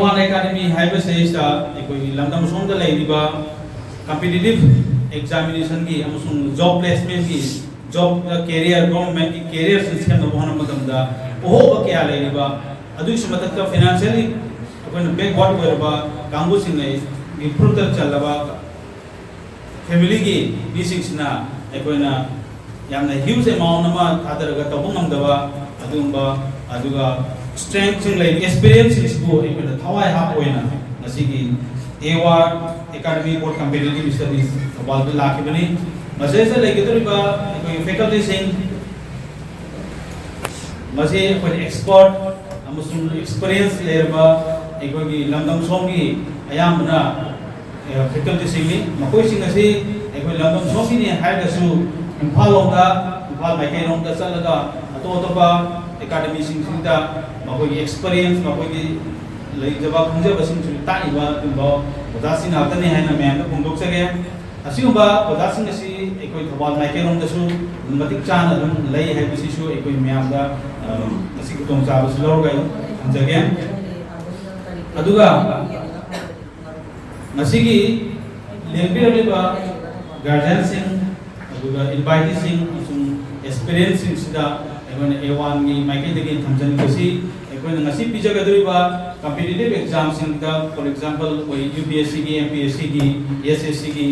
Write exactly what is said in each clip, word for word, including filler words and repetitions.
One academy ꯍꯥꯏꯕꯁꯤꯗꯩꯁꯤꯗ ꯑꯩꯈꯣꯏꯒꯤ ꯂꯝꯗꯝ ꯁꯣꯝꯗ ꯂꯩꯔꯤꯕ ꯀꯝꯄꯤꯇꯤꯇꯤꯞ ꯑꯦꯛꯖꯥꯃꯤꯅꯦꯁꯟꯒꯤ ꯑꯃꯁꯨꯡ ꯖꯣꯕ ꯄ꯭ꯂꯦꯁꯃꯦꯟꯒꯤ, ꯖꯣꯕ ꯀꯦꯔꯤꯌꯔ, ꯒꯣꯚꯔꯟꯃꯦꯟꯠꯀꯤ ꯀꯦꯔꯤꯌꯔꯁꯤꯡ ꯁꯦꯝꯅꯕ ꯍꯣꯠꯅꯕ ꯃꯇꯝꯗ ꯑꯍꯣꯕ ꯀꯌꯥ ꯂꯩꯔꯤꯕ, ꯑꯗꯨꯒꯤꯁꯨ ꯃꯊꯛꯇ ꯐꯥꯏꯅꯥꯟꯁꯤꯌꯦꯜꯂꯤ ꯑꯩꯈꯣꯏꯅ ꯕꯦꯛꯋꯥꯔꯗ ꯑꯣꯏꯔꯕ ꯀꯥꯡꯕꯨꯁꯤꯡ ꯑꯩꯒꯤ ꯐꯨꯔꯨꯞꯇ ꯆꯜꯂꯕ ꯐꯦꯃꯤꯂꯤꯒꯤ ꯃꯤꯁꯤꯡꯁꯤꯅ ꯑꯩꯈꯣꯏꯅ ꯌꯥꯝꯅ ꯍ꯭ꯌꯨꯖ ꯑꯦꯃꯥꯎꯟ ꯑꯃ ꯊꯥꯗꯔꯒ ꯇꯧꯕ ꯉꯝꯗꯕ ꯑꯗꯨꯒꯨꯝꯕ, ꯑꯗꯨꯒ ꯁ꯭ꯇꯔꯦꯡꯁꯤꯡ ꯂꯩꯕ ꯑꯦꯛꯁꯄꯤꯔꯤꯌꯦꯟꯁꯁꯤꯡꯁꯤꯕꯨ ꯑꯩꯈꯣꯏꯅ ꯊꯋꯥꯏ ꯍꯥꯞꯄ ꯑꯣꯏꯅ ꯉꯁꯤꯒꯤ A one academy for competitive studies ꯊꯧꯕꯥꯜꯗ ꯂꯥꯛꯈꯤꯕꯅꯤ꯫ ꯃꯁꯤꯗ ꯂꯩꯒꯗꯧꯔꯤꯕ ꯑꯩꯈꯣꯏꯒꯤ ꯐꯦꯀꯜꯇꯤꯁꯤꯡ, ꯃꯁꯤ ꯑꯩꯈꯣꯏꯅ ꯑꯦꯛꯁꯄꯔꯠ ꯑꯃꯁꯨꯡ ꯑꯦꯛꯁꯄꯤꯔꯤꯌꯦꯟꯁ ꯂꯩꯔꯕ ꯑꯩꯈꯣꯏꯒꯤ ꯂꯝꯗꯝ ꯁꯣꯝꯒꯤ ꯑꯌꯥꯝꯕꯅ ꯐꯦꯀꯜꯇꯤꯁꯤꯡꯅꯤ꯫ ꯃꯈꯣꯏꯁꯤꯡ ꯑꯁꯤ ꯑꯩꯈꯣꯏ ꯂꯝꯗꯝ ꯁꯣꯝꯒꯤꯅꯤ ꯍꯥꯏꯔꯒꯁꯨ ꯏꯝꯐꯥꯜ ꯂꯣꯝꯗ, ꯏꯝꯐꯥꯜ ꯃꯥꯏꯀꯩꯔꯣꯝꯗ ꯆꯠꯂꯒ ꯑꯇꯣꯞ ꯑꯇꯣꯞꯄ ꯑꯦꯀꯥꯗꯃꯤꯁꯤꯡꯁꯤꯗ ꯃꯈꯣꯏꯒꯤ ꯑꯦꯛꯁꯄꯤꯔꯤꯌꯦꯟꯁ, ꯃꯈꯣꯏꯒꯤ ꯂꯩꯖꯕ ꯈꯪꯖꯕꯁꯤꯡꯁꯨ ꯇꯥꯛꯏꯕ ꯑꯗꯨꯝꯕ ꯑꯣꯖꯥꯁꯤꯡ ꯉꯥꯛꯇꯅꯤ ꯍꯥꯏꯅ ꯃꯌꯥꯝꯗ ꯐꯣꯡꯗꯣꯛꯆꯒꯦ꯫ ꯑꯁꯤꯒꯨꯝꯕ ꯑꯣꯖꯥꯁꯤꯡ ꯑꯁꯤ ꯑꯩꯈꯣꯏ ꯊꯧꯕꯥꯜ ꯃꯥꯏꯀꯩꯔꯣꯝꯗꯁꯨ ꯑꯗꯨꯝ ꯃꯇꯤꯛ ꯆꯥꯅ ꯑꯗꯨꯝ ꯂꯩ ꯍꯥꯏꯕꯁꯤꯁꯨ ꯑꯩꯈꯣꯏ ꯃꯌꯥꯝꯗ, ꯑ, ꯉꯁꯤ ꯈꯨꯗꯣꯡꯆꯥꯕꯁꯤ ꯂꯧꯔꯒ ꯑꯩ ꯊꯝꯖꯒꯦ꯫ ꯑꯗꯨꯒ ꯉꯁꯤꯒꯤ ꯂꯦꯡꯕꯤꯔꯛꯂꯤꯕ ꯒꯥꯔꯖꯤꯌꯟꯁꯤꯡ, ꯑꯗꯨꯒ ꯏꯟꯚꯥꯏꯇꯤꯁꯤꯡ ꯑꯃꯁꯨꯡ ꯑꯦꯁꯄꯤꯔꯦꯟꯁꯤꯡꯁꯤꯗ ꯑꯩꯈꯣꯏꯅ ꯑꯦ ꯋꯥꯟꯒꯤ ꯃꯥꯏꯀꯩꯗꯒꯤ ꯊꯝꯖꯅꯤꯡꯕꯁꯤ, ꯑꯩꯈꯣꯏꯅ ꯉꯁꯤ ꯄꯤꯖꯒꯗꯧꯔꯤꯕ ꯀꯝꯄꯤꯇꯤꯇꯤꯞ ꯑꯦꯛꯖꯥꯝꯁꯤꯡꯗ, ꯐꯣꯔ ꯑꯦꯛꯖꯥꯝꯄꯜ, ꯑꯩꯈꯣꯏ ꯌꯨ ꯄꯤ ꯑꯦꯁ ꯁꯤꯒꯤ, ꯑꯦꯝ ꯄꯤ ꯑꯦꯁ ꯁꯤꯒꯤ, ꯑꯦꯁ ꯑꯦꯁ ꯁꯤꯒꯤ,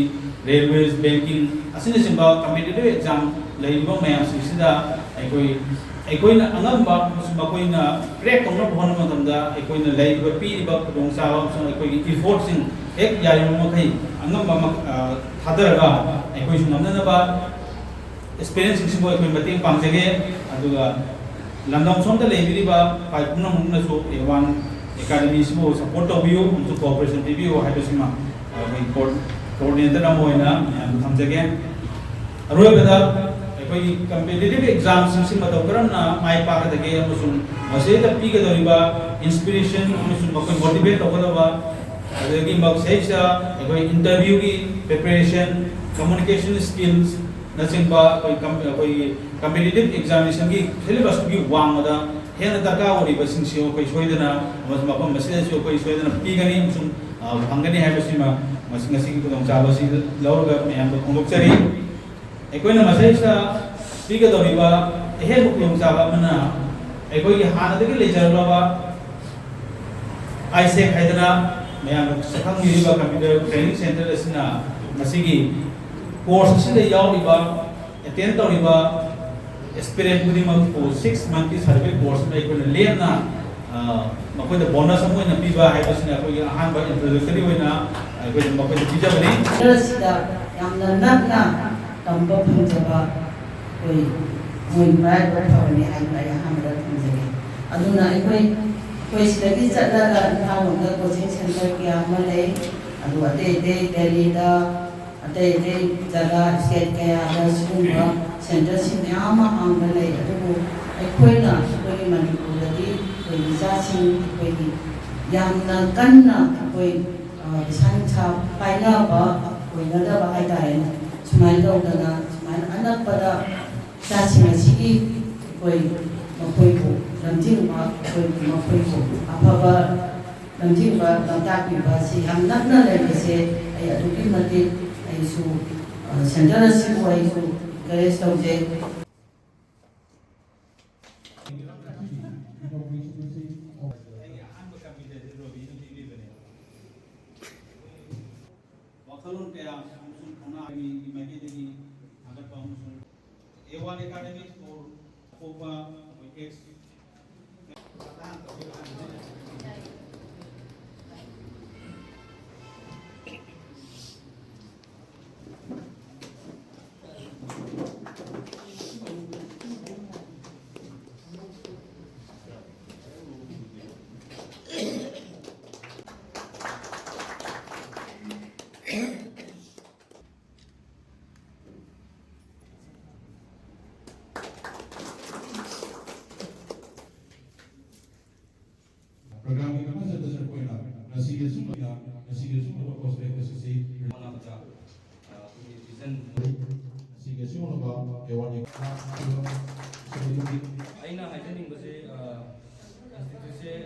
ꯔꯦꯜꯋꯦꯁ, ꯕꯦꯡꯀꯤꯡ ꯑꯁꯤꯅꯆꯤꯡꯕ ꯀꯝꯄꯤꯇꯤꯇꯤꯞ ꯑꯦꯛꯖꯥꯝ ꯂꯩꯔꯤꯕ ꯃꯌꯥꯝꯁꯤꯡꯁꯤꯗ ꯑꯩꯈꯣꯏ, ꯑꯩꯈꯣꯏꯅ ꯑꯉꯝꯕ ꯑꯃꯁꯨꯡ ꯃꯈꯣꯏꯅ ꯀ꯭ꯔꯦꯛ ꯇꯧꯅꯕ ꯍꯣꯠꯅꯕ ꯃꯇꯝꯗ ꯑꯩꯈꯣꯏꯅ ꯂꯩꯔꯤꯕ, ꯄꯤꯔꯤꯕ ꯈꯨꯗꯣꯡꯆꯥꯕ ꯑꯃꯁꯨꯡ ꯑꯩꯈꯣꯏꯒꯤ ꯏꯐꯣꯔꯠꯁꯤꯡ ꯍꯦꯛ ꯌꯥꯔꯤꯕ ꯃꯈꯩ ꯑꯉꯝꯕ ꯃꯈ-, ꯑ, ꯊꯥꯗꯔꯒ ꯑꯩꯈꯣꯏꯁꯨ ꯉꯝꯅꯅꯕ ꯑꯦꯛꯁꯄꯤꯔꯤꯌꯦꯟꯁꯁꯤꯡꯁꯤꯕꯨ ꯑꯩꯈꯣꯏ ꯃꯇꯦꯡ ꯄꯥꯡꯖꯒꯦ꯫ ꯑꯗꯨꯒ ꯂꯝꯗꯝ ꯁꯣꯝꯗ ꯂꯩꯕꯤꯔꯤꯕ ꯄꯥꯏ ꯄꯨꯝꯅꯃꯛꯅꯁꯨ ꯑꯦ ꯋꯥꯟ ꯑꯦꯀꯥꯗꯃꯤꯁꯤꯕꯨ ꯁꯄꯣꯔꯠ ꯇꯧꯕꯤꯌꯨ ꯑꯃꯁꯨꯡ ꯀꯣꯑꯣꯄꯔꯦꯁꯟ ꯄꯤꯕꯤꯌꯨ ꯍꯥꯏꯕꯁꯤꯃ ꯑꯩꯈꯣꯏ ꯀꯣꯑꯣꯔ-, ꯀꯣꯑꯣꯔꯗꯤꯅꯦꯇꯔ ꯑꯃ ꯑꯣꯏꯅ ꯃꯌꯥꯝꯗ ꯊꯝꯖꯒꯦ꯫ ꯑꯔꯣꯏꯕꯗ ꯑꯩꯈꯣꯏꯒꯤ ꯀꯝꯄꯤꯇꯤꯇꯤꯞ ꯑꯦꯛꯖꯥꯝꯁꯤꯡꯁꯤ ꯃꯇꯧ ꯀꯔꯝꯅ ꯃꯥꯏ ꯄꯥꯛꯀꯗꯒꯦ ꯑꯃꯁꯨꯡ ꯃꯁꯤꯗ ꯄꯤꯒꯗꯧꯔꯤꯕ ꯏꯟꯁꯄꯤꯔꯦꯁꯟ ꯑꯃꯁꯨꯡ ꯃꯈꯣꯏ ꯃꯣꯇꯤꯚꯦꯠ ꯇꯧꯒꯗꯕ, ꯑꯗꯒꯤ ꯃꯁꯤꯗꯩꯁꯤꯗ ꯑꯩꯈꯣꯏ ꯏꯟꯇꯔꯚ꯭ꯌꯨꯒꯤ ꯄ꯭ꯔꯤꯄꯦꯔꯦꯁꯟ, ꯀꯝꯃꯨꯅꯤꯀꯦꯁꯟ ꯁ꯭ꯀꯤꯜꯁꯅꯆꯤꯡꯕ ꯑꯩꯈꯣꯏ ꯀꯝ-, ꯑꯩꯈꯣꯏꯒꯤ ꯀꯝꯄꯤꯇꯤꯇꯤꯞ ꯑꯦꯛꯖꯥꯃꯤꯅꯦꯁꯟꯒꯤ ꯁꯤꯂꯦꯕꯁꯇꯨꯒꯤ ꯋꯥꯡꯃꯗ ꯍꯦꯟꯅ ꯗꯔꯀꯥꯔ ꯑꯣꯏꯔꯤꯕꯁꯤꯡꯁꯤ ꯑꯩꯈꯣꯏ ꯁꯣꯏꯗꯅ ꯑꯃꯁꯨꯡ ꯃꯐꯝ ꯑꯁꯤꯗꯁꯨ ꯑꯩꯈꯣꯏ ꯁꯣꯏꯗꯅ ꯄꯤꯒꯅꯤ ꯑꯃꯁꯨꯡ, ꯑ, ꯐꯪꯒꯅꯤ ꯍꯥꯏꯕꯁꯤꯃ ꯉꯁꯤ, ꯉꯁꯤꯒꯤ ꯈꯨꯗꯣꯡꯆꯥꯕ ꯑꯁꯤ ꯂꯧꯔꯒ ꯃꯌꯥꯝꯗ ꯐꯣꯡꯗꯣꯛꯆꯔꯤ꯫ ꯑꯩꯈꯣꯏꯅ ꯃꯁꯤꯗꯩꯁꯤꯗ ꯄꯤꯒꯗꯧꯔꯤꯕ ꯑꯍꯦꯟꯕ ꯈꯨꯗꯣꯡꯆꯥꯕ ꯑꯃꯅ, ꯑꯩꯈꯣꯏꯒꯤ ꯍꯥꯟꯅꯗꯒꯤ ꯂꯩꯖꯔꯛꯂꯕ ꯑꯥꯏꯁꯦꯛ ꯍꯥꯏꯗꯅ ꯃꯌꯥꯝꯅ ꯁꯛꯈꯪꯕꯤꯔꯤꯕ computer training center ꯑꯁꯤꯅ ꯃꯁꯤꯒꯤ course ꯑꯁꯤꯗ ꯌꯥꯎꯔꯤꯕ, attend ꯇꯧꯔꯤꯕ aspirant ꯈꯨꯗꯤꯡꯃꯛꯄꯨ six month ꯀꯤ certificate course ꯑꯃ ꯑꯩꯈꯣꯏꯅ ꯂꯦꯝꯅ, ꯑ, ꯃꯈꯣꯏꯗ bonus ꯑꯃ ꯑꯣꯏꯅ ꯄꯤꯕ ꯍꯥꯏꯕꯁꯤꯅ ꯑꯩꯈꯣꯏꯒꯤ ꯑꯍꯥꯟꯕ introductory ꯑꯣꯏꯅ ꯑꯩꯈꯣꯏꯅ ꯃꯈꯣꯏꯗ ꯄꯤꯖꯕꯅꯤ꯫ ꯑꯁꯤꯗ ꯌꯥꯝꯅ ꯅꯛꯅ ꯇꯝꯕ ꯐꯪꯖꯕ ꯑꯩꯈꯣꯏ ꯃꯣꯏ ꯃꯔꯥꯏꯕꯛ ꯐꯕꯅꯤ ꯍꯥꯏꯗꯨꯅ ꯑꯩ ꯑꯍꯥꯟꯕꯗ ꯊꯝꯖꯒꯦ꯫ ꯑꯗꯨꯅ ꯑꯩꯈꯣꯏ, ꯑꯩꯈꯣꯏ ꯁꯤꯗꯒꯤ ꯆꯠꯂꯒ ꯏꯝꯐꯥꯜ ꯂꯣꯝꯗ coaching center ꯀꯌꯥ ꯑꯃ ꯂꯩ꯫ ꯑꯗꯨ ꯑꯇꯩ ꯑꯇꯩ ꯗꯦꯜꯂꯤꯗ, ꯑꯇꯩ ꯑꯇꯩ ꯖꯒꯥ state ꯀꯌꯥꯗ ꯁꯤꯒꯨꯝꯕ centerꯁꯤꯡ ꯃꯌꯥꯝ ꯑꯃ ꯍꯥꯡꯕ ꯂꯩ꯫ ꯑꯗꯨꯕꯨ ꯑꯩꯈꯣꯏꯅ ꯑꯩꯈꯣꯏꯒꯤ ꯃꯅꯤꯄꯨꯔꯗꯗꯤ ꯑꯩꯈꯣꯏ ꯏꯆꯥꯁꯤꯡ ꯑꯩꯈꯣꯏꯒꯤ ꯌꯥꯝꯅ ꯀꯟꯅ ꯑꯩꯈꯣꯏ, ꯑ, ꯄꯩꯁꯥ ꯅꯨꯡꯁꯥ ꯄꯥꯏꯅꯕ ꯑꯣꯏꯅꯗꯕ ꯍꯥꯏꯇꯥꯔꯦꯅꯦ꯫ ꯁꯨꯃꯥꯏꯅ ꯇꯧꯗꯅ ꯁꯨꯃꯥꯏꯅ ꯑꯅꯛꯄꯗ ꯏꯆꯥꯁꯤꯡ ꯑꯁꯤꯒꯤ ꯑꯩꯈꯣꯏ ꯃꯈꯣꯏꯕꯨ ꯂꯝꯖꯤꯡꯕ, ꯑꯩꯈꯣꯏ ꯃꯈꯣꯏꯕꯨ ꯑꯐꯕ ꯂꯝꯖꯤꯡꯕ, ꯂꯝꯇꯥꯛꯄꯤꯕ ꯑꯁꯤ ꯌꯥꯝ ꯅꯛꯅ ꯂꯩꯕꯁꯦ ꯑꯩ ꯑꯗꯨꯛꯀꯤ ꯃꯇꯤꯛ ꯑꯩꯁꯨ, ꯑ, center ꯑꯁꯤꯕꯨ ꯑꯩꯁꯨ encourage ꯇꯧꯖꯩ꯫ ꯑꯩꯒꯤ ꯑꯍꯥꯟꯕ ꯀꯝꯄ꯭ꯌꯨꯇꯔꯁꯦ ꯔꯣꯕꯤꯅ ꯄꯤꯕꯤꯕꯅꯦ꯫ ꯋꯥꯈꯜꯂꯣꯟ ꯀꯌꯥ ꯑꯃꯁꯨꯡ ꯊꯧꯅꯥꯒꯤ ꯃꯥꯏꯀꯩꯗꯒꯤ ꯊꯥꯒꯠꯄ ꯑꯃꯁꯨꯡ A one Academy for ꯑꯄꯣꯛꯄ ꯑꯩꯈꯣꯏ X Programꯒꯤ ꯃꯈꯥ ꯆꯠꯊꯖꯔꯛꯄ ꯑꯣꯏꯅ ꯉꯁꯤꯒꯤ ꯑꯁꯨꯝꯕ, ꯉꯁꯤꯒꯤ ꯑꯁꯨꯝꯕ prospect ꯑꯁꯤ ꯍꯣꯠꯅꯕꯗ, ꯑ, ꯑꯩꯈꯣꯏꯒꯤ vision ꯉꯁꯤꯒꯤ ꯑꯁꯤꯒꯨꯝꯂꯕ award